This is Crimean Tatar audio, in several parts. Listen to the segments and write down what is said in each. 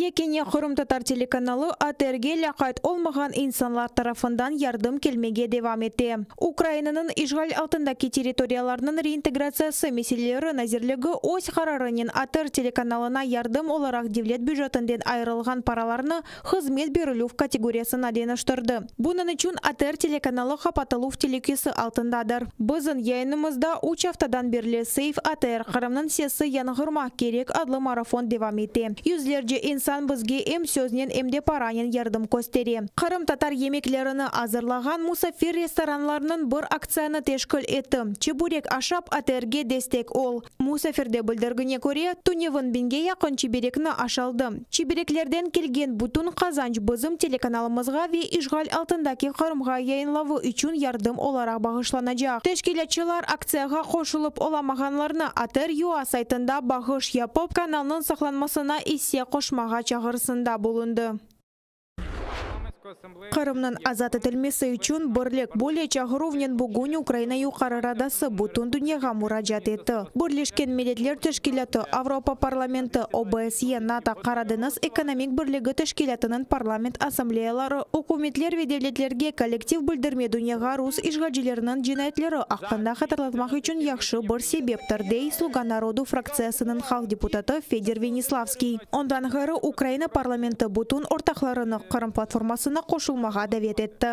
Yekâne qırımtatar telekanalı ATRge lâqayt olmağan insanlar tarafından yardım kelmege devam ete. Ukrainanıñ işğal altındaki territoriyalarnıñ reintegratsiyası meseleleri nazirligi öz qararınen ATR telekanalına yardım olaraq devlet bücetinden ayırılğan paralarnı hızmet berilüv kategoriyasına deñiştirdi. Bunıñ içün ATR telekanalı qapatıluv telükesi altındadır. Bizim yayınımızda üç aftadan berli Save ATR, Qırımnıñ sesi yañğırmaq kerek adlı marafon devam ete. Yüzlerce insan bizge em söznen, em de paranen yardım köstere. Qırımtatar yemeklerini azırlağan musafir restoranlarnıñ bir aktsiyanı teşkil etti, Çeburek aşap, ATRge destek ol! Musafirde bildirgine köre, tünevin biñge yaqın çiberekni aşaldı. Çibereklerden kelgen bütün qazanç bizim telekanalımızğa ve işğal altındaki Qırımğa yayınlavı içün yardım olaraq bağışlanacaq. Teşkilâtçılar aktsiyağa qoşulıp olamağanlarnı ATR UA saytında bağış yapıp, kanalnıñ saqlanmasına isse qoşmağa çağırısında bulundı. Qırımnıñ azat etilmesi içün birlik böyle çağıruvnen bugün Ukraina Yuqarı Radası bütün dünyağa muracaat etti. Birleşken Milletler Teşkilâtı, Avropa Parlamenti, OBSE, NATO, Qaradeñiz ekonomik birligi teşkilâtınıñ parlament assambleyaları, ükümetler ve devletlerge kollektiv bildirme dünyağa rus işğalcileriniñ cinayetleri aqqında hatırlatmaq içün yahşı bir sebeptir, dey Sluga narodu fraktsiyasınıñ halq deputatı Fedir Venislavskiy. Ondan ğayrı, Ukraina parlamenti bütün ortaqlarını Qırım platformasına qoşulmağa davet etti.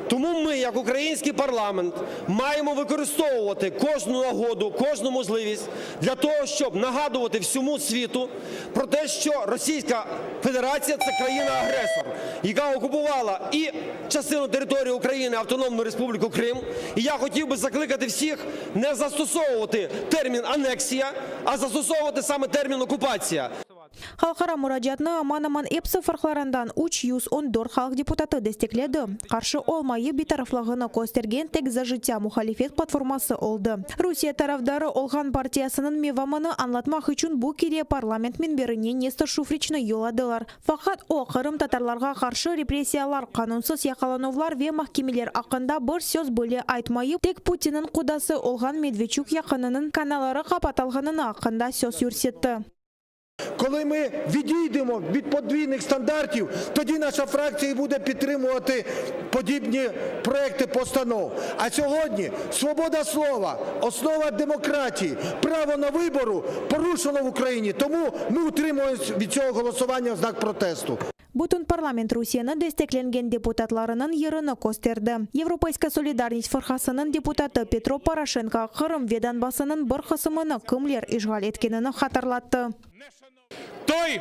Тому ми, як український парламент, маємо використовувати кожну нагоду, кожну можливість для того, щоб нагадувати всьому світу про те, що Російська Федерація – це країна-агресор, яка окупувала і частину території України, Автономну Республіку Крим. І я хотів би закликати всіх не застосовувати термін анексія, а застосовувати саме термін окупація. Halqara muracaatnı aman-aman episi fırqlarından 314 halq deputatı destekledi. Qarşı olmayıp bitaraflığını köstergen tek Za jıttâ muhalifet platforması oldı. Rusiye tarafdarı olğan partiyasınıñ mevamını añlatmaq içün bu kere parlament minberine Nestor Şufriçni yolladılar. Faqat o, qırımtatarlarğa qarşı repressiyalar, qanunsız yaqalanuvlar ve mahkemeler aqqında bir söz bile aytmayıp, tek Putinniñ qudası olğan Medvedçuk yaqınınıñ kanalları qapatalğanını aqqında söz yürsetti. Коли ми відійдемо від подвійних стандартів, тоді наша фракція і буде підтримувати подібні проекти постанов. А сьогодні свобода слова, основа демократії, право на вибору порушено в Україні. Тому ми утримуємось від цього голосування в знак протесту. Bütün parlament Rusiyeni desteklengen deputatlarınıñ yerini kösterdi. Yevropeyska solidarnost fırqasınıñ deputatı Petro Poroşenko Qırım ve Donbassınıñ bir qısımını kimler işğal etkenini hatırlattı. Toy,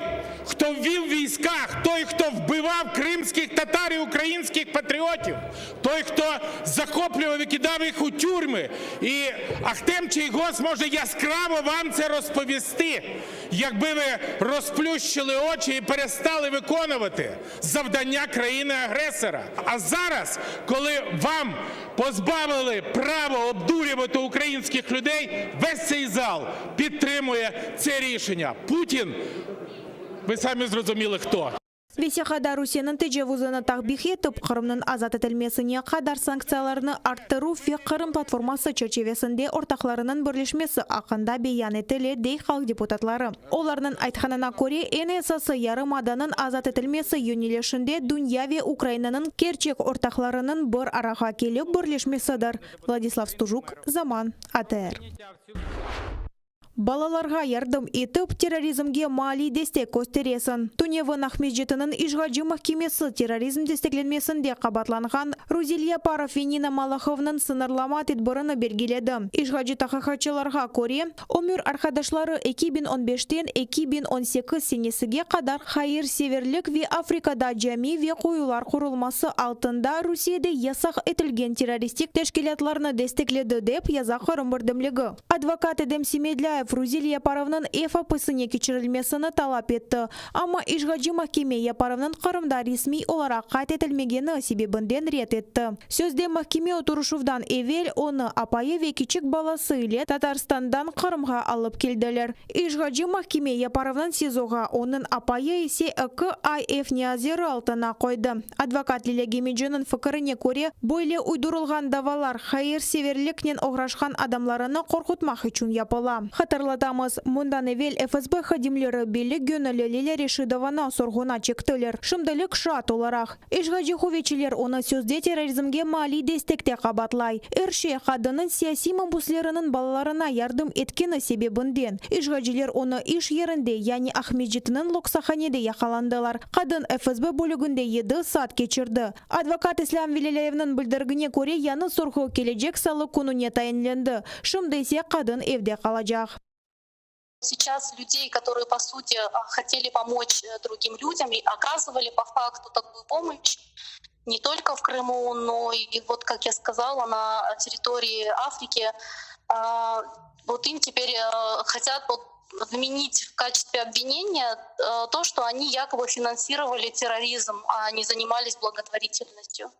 hto vviv viyska, toy, hto vbivav krımskih tatar i ukrainskih patriotiv, toy, hto zahoplüvav i kidav ih u tyurmi. I Ahtem Çiygoz može yaskravo vam tse rozpovisti, yakbi vi rozplющили oçi i perestali vikonuvati zavdання kraїни-agresora. A zaraz, koли vam pozbavili pravo obdurювати українських людей, весь цей зал підтримує це рішення. Путін, ви самі зрозуміли хто. Vesiqada Rusiyeniñ tecavuzını takbih etip, Qırımnıñ azat etilmesine qadar sanktsiyalarnı arttıruv ve Qırım platforması çerçivesinde ortaqlarınıñ birleşmesi aqqında beyan etile, dey halq deputatları. Olarnıñ aytqanına köre, eñ esası yarımadanıñ azat etilmesi yönelişinde dünya ve Ukrainanıñ kerçek ortaqlarınıñ bir arağa kelip birleşmesidir. Vladislav Stujuk, Zaman, ATR. Balalarğa yardım etip, terrorizmge maaliy destek kösteresiñ. Tünevin Aqmescitiniñ işğalci mahkemesi terrorizm desteklenmesinde qabaatlanğan Ruzel Yaparov ve Nina Malahovnıñ sıñırlama tedbirini belgiledi. İşğalci taqiqatçılarğa köre, ömür arqadaşları 2015-ten 2018 senesige qadar hayırseverlik ve Afrikada cami ve quyular qurulması altında Rusiyede yasaq etilgen terroristik teşkilâtlarnı destekledi, dep yaza Qırım birdemligi. Advokat Edem Semedlâyev Ruzel Yaparovnıñ ev apisine keçirilmesini talap etti, amma işğalci mahkeme Yaparovnıñ Qırımda resmiy olaraq qayd etilmegeni sebebinden red etti. Sözde mahkeme oturışuvdan evel onı apayı ve kiçik balası ile Tatarstandan Qırımğa alıp keldiler. İşğalci mahkeme Yaparovnıñ SİZOğa, onıñ apayı ise eki ay ev neaziri altına qoydı. Advokat Lilâ Gemeciniñ fikirine köre, böyle uydurılğan davalar hayırseverliknen oğraşqan adamlarını qorqutmaq içün yapıla. Hatırlatamız, bundan evel FSB hadimleri belli göñülli Lilâ Reşidovanı sorğuna çektiler, şimdilik şaat olaraq. İşğalci quvetçiler onı sözde terrorizmge maliy destekte qabaatlay. Er şey qadınnıñ siyasiy mabüsleriniñ balalarına yardım etkeni sebebinden. İşğalciler onı iş yerinde, yani Aqmescitniñ loqsahanede yaqalandılar. Qadın FSB bölüginde yedi saat keçirdi. Advokat İslâm Velilâyevniñ bildirgine köre, yañı sorğu kelecek salı kününe tayinlendi. Şimdi ise qadın evde qalacaq. Сейчас людей, которые, по сути, хотели помочь другим людям и оказывали по факту такую помощь не только в Крыму, но и, вот, как я сказала, на территории Африки, вот им теперь хотят вот вменить в качестве обвинения то, что они якобы финансировали терроризм, а не занимались благотворительностью.